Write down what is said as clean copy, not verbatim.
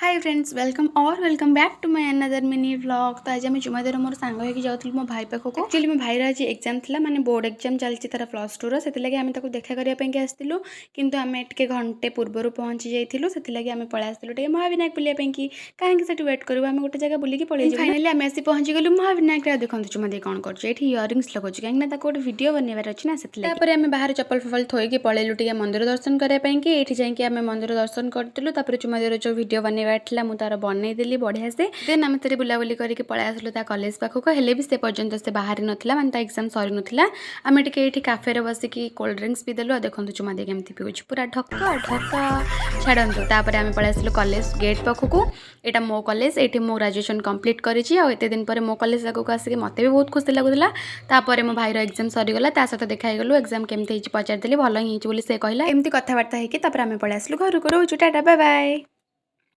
Hi friends, welcome or welcome back to my another mini vlog. ତ ଆଜି ଆମେ ଚୁମାଦେର ମୋର ସାଙ୍ଗ ହେଇକି ଯାଉଥିଲୁ ମୋ ଭାଇ ପାଖକୁ। ଆକ୍ଚୁଆଲି ମୋ ଭାଇର ଆଜି ଏକ୍ଜାମ୍ ଥିଲା, ମାନେ ବୋର୍ଡ଼ ଏକ୍ଜାମ୍ ଚାଲିଛି ତାର +2ର। ସେଥିଲାଗି ଆମେ ତାକୁ ଦେଖା କରିବା ପାଇଁକି ଆସିଥିଲୁ। କିନ୍ତୁ ଆମେ ଟିକେ ଘଣ୍ଟେ ପୂର୍ବରୁ ପହଞ୍ଚି ଯାଇଥିଲୁ। ସେଥିଲାଗି ଆମେ ପଳେଇ ଆସିଥିଲୁ ଟିକେ ମହାବିନାୟକ ବୁଲିବା ପାଇଁକି। କାହିଁକି ସେଠି ୱେଟ୍ କରିବୁ? ଆମେ ଗୋଟେ ଜାଗା ବୁଲିକି ପଳେଇ। ଫାଇନାଲି ଆମେ ଆସି ପହଞ୍ଚିଗଲୁ ମହାବିନାୟକରେ। ଆଉ ଦେଖନ୍ତୁ ଚୁମାଦେଇ କ'ଣ କରୁଛି ଏଇଠି। ଇୟରିଙ୍ଗସ୍ ଲଗାଉଛି, କାହିଁକିନା ତାକୁ ଗୋଟେ ଭିଡ଼ିଓ ବନେଇବାର ଅଛି ନା, ସେଥିଲାଗି। ତାପରେ ଆମେ ବାହାରେ ଚପଲ ଫପଲ ଥୋଇକି ପଳେଇଲୁ ଟିକେ ମନ୍ଦିର ଦର୍ଶନ କରିବା ପାଇଁକି। ଏଇଠି ଯାଇକି ଆମେ ମନ୍ଦିର ଦର୍ଶନ କରିଥିଲୁ। ତାପରେ ଚୁମାଦେଇର ଯେଉଁ ଭିଡ଼ିଓ ବନେଇବାର ଥିଲା, ମୁଁ ତାର ବନେଇଦେଲି ବଢ଼ିଆ ସେ। ଦେନ୍ ଆମେ ସେଠି ବୁଲାବୁଲି କରିକି ପଳେଇ ଆସିଲୁ ତା କଲେଜ ପାଖକୁ। ହେଲେ ବି ସେ ପର୍ଯ୍ୟନ୍ତ ସେ ବାହାରି ନଥିଲା, ମାନେ ତା ଏକ୍ଜାମ୍ ସରିନଥିଲା। ଆମେ ଟିକେ ଏଇଠି କାଫେରେ ବସିକି କୋଲ୍ଡ ଡ୍ରିଙ୍କସ୍ ପିଇଦେଲୁ। ଆଉ ଦେଖନ୍ତୁ ଚୁମାଦେଇ କେମିତି ପିଉଛି, ପୁରା ଢକ ଢକ। ଛାଡ଼ନ୍ତୁ, ତାପରେ ଆମେ ପଳେଇ ଆସିଲୁ କଲେଜ ଗେଟ୍ ପାଖକୁ। ଏଇଟା ମୋ କଲେଜ, ଏଇଠି ମୁଁ ଗ୍ରାଜୁଏସନ୍ କମ୍ପ୍ଲିଟ୍ କରିଛି। ଆଉ ଏତେ ଦିନ ପରେ ମୋ କଲେଜ ଆଗକୁ ଆସିକି ମୋତେ ବି ବହୁତ ଖୁସି ଲାଗୁଥିଲା। ତାପରେ ମୋ ଭାଇର ଏକ୍ଜାମ୍ ସରିଗଲା, ତା ସହିତ ଦେଖା ହେଇଗଲୁ। ଏକ୍ଜାମ୍ କେମିତି ହେଇଛି ପଚାରିଦେଲି, ଭଲ ହିଁ ହେଇଛି ବୋଲି ସେ କହିଲା। ଏମିତି କଥାବାର୍ତ୍ତା ହେଇକି ତାପରେ ଆମେ ପଳେଇ ଆସିଲୁ ଘରକୁ। ରହୁଛୁ, ଟାଟା, ବାଏ ବାଏ।